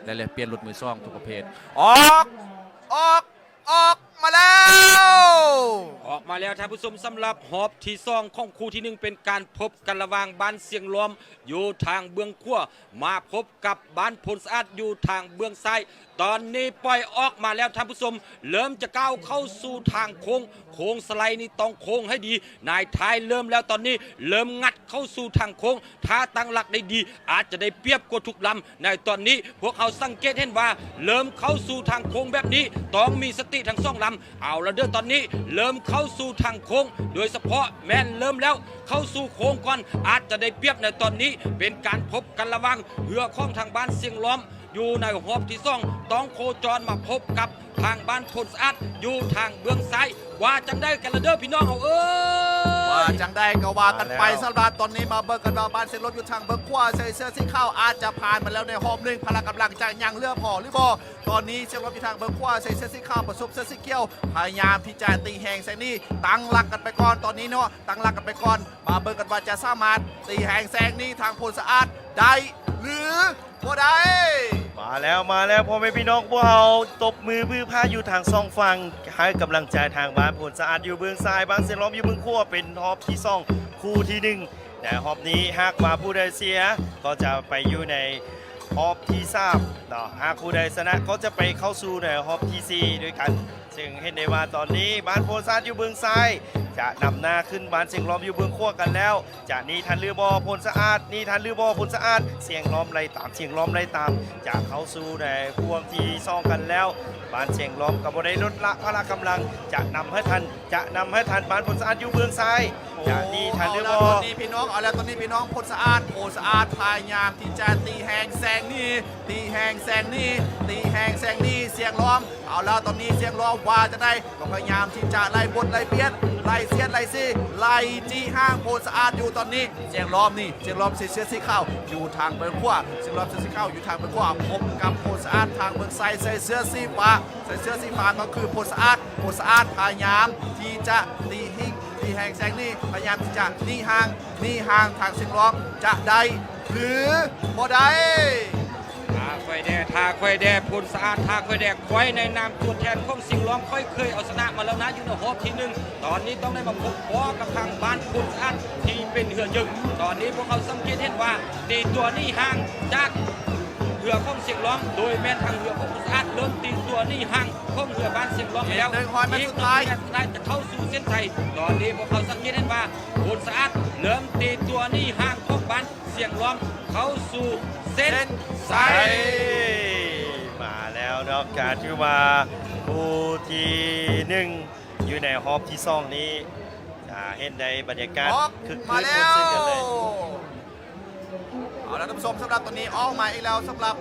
ແລະ ແລກປ່ຽນລົດມືສອງທຸກປະເພດ. ອອກ ອອກ ອອກມາແລ້ວ ອອກມາແລ້ວທ່ານຜູ້ຊົມ. ສຳລັບຮອບທີສອງຂອງຄູ່ທີໜຶ່ງ ເປັນການພົບກັນລະຫວ່າງບ້ານຊຽງລ້ອມຢູ່ທາງເບື້ອງຂວາ ມາພົບກັບບ້ານໂພນສະອາດຢູ່ທາງເບື້ອງຊ້າຍ. ຕອນນີ້ປ່ອຍອອກມາແລ້ວທ່ານຜູ້ຊົມ ເລີ່ມຈະກ້າວເຂົ້າສູ່ທາງໂຄ້ງ. ໂຄ້ງສະໄລນີ້ຕ້ອງໂຄ້ງໃຫ້ດີ. ນາຍທ້າຍເລີ່ມແລ້ວ ຕອນນີ້ເລີ່ມງັດເຂົ້າສູ່ທາງໂຄ້ງ. ຖ້າຕັ້ງຫຼັກໄດ້ດີ ອາດຈະໄດ້ປຽບກວ່າທຸກລຳ. ໃນຕອນນີ້ພວກເຮົາສັງເກດເຫັນວ່າ ເລີ່ມເຂົ້າສູ່ທາງໂຄ້ງແບບນີ້ ຕ້ອງມີສະຕິທັງສອງລຳ. ເອົາລະເດີ ຕອນນີ້ເລີ່ມເຂົ້າສູ່ທາງໂຄ້ງ ໂດຍສະເພາະແມ່ນເລີ່ມແລ້ວ ເຂົ້າສູ່ໂຄ້ງກ່ອນ ອາດຈະໄດ້ປຽບໃນຕອນນີ້. ເປັນການພົບກັນລະຫວ່າງເຮືອຂອງທາງບ້ານຊຽງລ້ອມ ຢູ່ໃນຮອບທີສອງ ຕ້ອງໂຄຈອນມາພົບກັບທາງບ້ານໂພນສະອາດຢູ່ທາງເບື້ອງຊ້າຍ. ວ່າຈັ່ງໃດກັນລະເດີພີ່ນ້ອງເຮົາເອີຍ ວ່າຈັ່ງໃດກໍວ່າກັນໄປ. ມາແລ້ວ ສຳລັບຕອນນີ້ມາເບິ່ງກັນວ່າບ້ານຊຽງລ້ອມຢູ່ທາງເບື້ອງຂວາ ໃສ່ເສື້ອສີຂາວອາດຈະຜ່ານມາແລ້ວໃນຮອບໜຶ່ງ ພະລະກຳລັງຈະຍັງເຫຼືອພໍຫຼືບໍ່. ຕອນນີ້ຊຽງລ້ອມຢູ່ທາງເບື້ອງຂວາ ໃສ່ເສື້ອສີຂາວປະສົມເສື້ອສີຂຽວ ພະຍາຍາມທີ່ຈະຕີແຮງແສງນີ້ ຕັ້ງຫຼັກກັນໄປກ່ອນຕອນນີ້ເນາະ ຕັ້ງຫຼັກກັນໄປກ່ອນ. ມາເບິ່ງກັນວ່າຈະສາມາດຕີແຮງແສງນີ້ທາງໂພນສະອາດໄດ້ ຫຼື ບໍ່ໄດ້. ມາແລ້ວ ມາແລ້ວ ພໍ່ແມ່ພີ່ນ້ອງພວກເຮົາ ຕົບມືບື້ພາຢູ່ທາງສອງຝັ່ງ ໃຫ້ກຳລັງໃຈທາງບ້ານໂພນສະອາດຢູ່ເບື້ອງຊ້າຍ ບ້ານຊຽງລ້ອມຢູ່ເບື້ອງຂວາ. ເປັນຮອບທີສອງ ຄູ່ທີໜຶ່ງ ແລະ ຮອບນີ້ຫາກວ່າຜູ້ໃດເສຍ ກໍຈະໄປຢູ່ໃນຮອບທີສາມເນາະ ຫາກຜູ້ໃດຊະນະ ກໍຈະໄປເຂົ້າສູ່ໃນຮອບທີສີ່ດ້ວຍກັນ. ເຊິ່ງເຫັນໄດ້ວ່າຕອນນີ້ບ້ານໂພນສະອາດຢູ່ເບື້ອງຊ້າຍ ຈະນຳໜ້າຂຶ້ນບ້ານຊຽງລ້ອມຢູ່ເບື້ອງຂວາກັນແລ້ວ. ຈະໜີທັນຫຼືບໍ່ໂພນສະອາດ ໜີທັນຫຼືບໍ່ໂພນສະອາດ. ຊຽງລ້ອມໄລ່ຕາມ ຊຽງລ້ອມໄລ່ຕາມ ຈະເຂົ້າສູ່ໃນຫ່ວງທີສອງກັນແລ້ວ. ບ້ານຊຽງລ້ອມກໍບໍ່ໄດ້ລົດລະພະລະກຳລັງ ຈະນຳໃຫ້ທັນ ຈະນຳໃຫ້ທັນ. ບ້ານໂພນສະອາດຢູ່ເບື້ອງຊ້າຍ ຈະໜີທັນຫຼືບໍ່. ເອົາລະ ຕອນນີ້ພີ່ນ້ອງ ເອົາລະ ຕອນນີ້ພີ່ນ້ອງ ໂພນສະອາດ ໂພນສະອາດພະຍາຍາມທີ່ຈະຕີແຮງແສງນີ້ ຕີແຮງແສງນີ້ ຕີແຮງແສງນີ້ ຊຽງລ້ອມ. ເອົາລະ ຕອນນີ້ຊຽງລ້ອມວ່າຈັ່ງໃດ ກໍພະຍາຍາມທີ່ຈະໄລ່ບົດໄລ່ບຽດ ໄລ່ສຽດໄລ່ສີ ໄລ່ຈີ່ຫ່າງໂພນສະອາດຢູ່ຕອນນີ້. ຊຽງລ້ອມນີ້ ຊຽງລ້ອມໃສ່ເສື້ອສີຂາວຢູ່ທາງເບື້ອງຂວາ ຊຽງລ້ອມໃສ່ເສື້ອສີຂາວຢູ່ທາງເບື້ອງຂວາ ພົບກັບໂພນສະອາດທາງເບື້ອງຊ້າຍ ໃສ່ເສື້ອສີຟ້າ ໃສ່ເສື້ອສີຟ້າກໍຄືໂພນສະອາດ ໂພນສະອາດພະຍາຍາມທີ່ຈະຕີຫິ້ງ ຕີແຮງແສງນີ້ ພະຍາຍາມທີ່ຈະໜີຫ່າງ ໜີຫ່າງທາງຊຽງລ້ອມຈະໄດ້ ຫຼື ບໍ່ໄດ້. ຖ້າຂ້ອຍແດ່ ຖ້າຂ້ອຍແດ່ ໂພນສະອາດ ຖ້າຂ້ອຍແດ່. ຂ້ອຍໃນນາມຕົວແທນຂອງຊຽງລ້ອມ ຂ້ອຍເຄີຍເອົາຊະນະມາແລ້ວນະ ຢູ່ໃນຮອບທີໜຶ່ງ. ຕອນນີ້ຕ້ອງໄດ້ມາພົບພໍ້ກັບທາງບ້ານໂພນສະອາດ ທີ່ເປັນເຮືອຍຶກ. ຕອນນີ້ພວກເຮົາສັງເກດເຫັນວ່າ ຕີຕົວໜີຫ່າງຈາກເຮືອຂອງຊຽງລ້ອມ ໂດຍແມ່ນທາງເຮືອຂອງໂພນສະອາດ ເລີ່ມຕີຕົວໜີຫ່າງຂອງເຮືອບ້ານຊຽງລ້ອມແລ້ວ. ອີກໜຶ່ງຮ້ອຍແມັດສຸດທ້າຍ ຈະເຂົ້າສູ່ເສັ້ນໄຊ. ຕອນນີ້ພວກເຮົາສັງເກດເຫັນວ່າ ໂພນສະອາດເລີ່ມຕີຕົວໜີຫ່າງຂອງບ້ານ ຊຽງລ້ອມເຂົ້າສູ່ເສັ້ນໄຊ. ມາແລ້ວເນາະ ກະຖືວ່າຄູ່ທີໜຶ່ງ ຢູ່ໃນຮອບທີສອງນີ້ ຈະເຫັນໄດ້ບັນຍາກາດຄຶກຄື້ນມ່ວນຊື່ນກັນເລີຍ. ເອົາລະທ່ານຜູ້ຊົມ ສຳລັບຕອນນີ້ອອກມາອີກແລ້ວ ສຳລັບ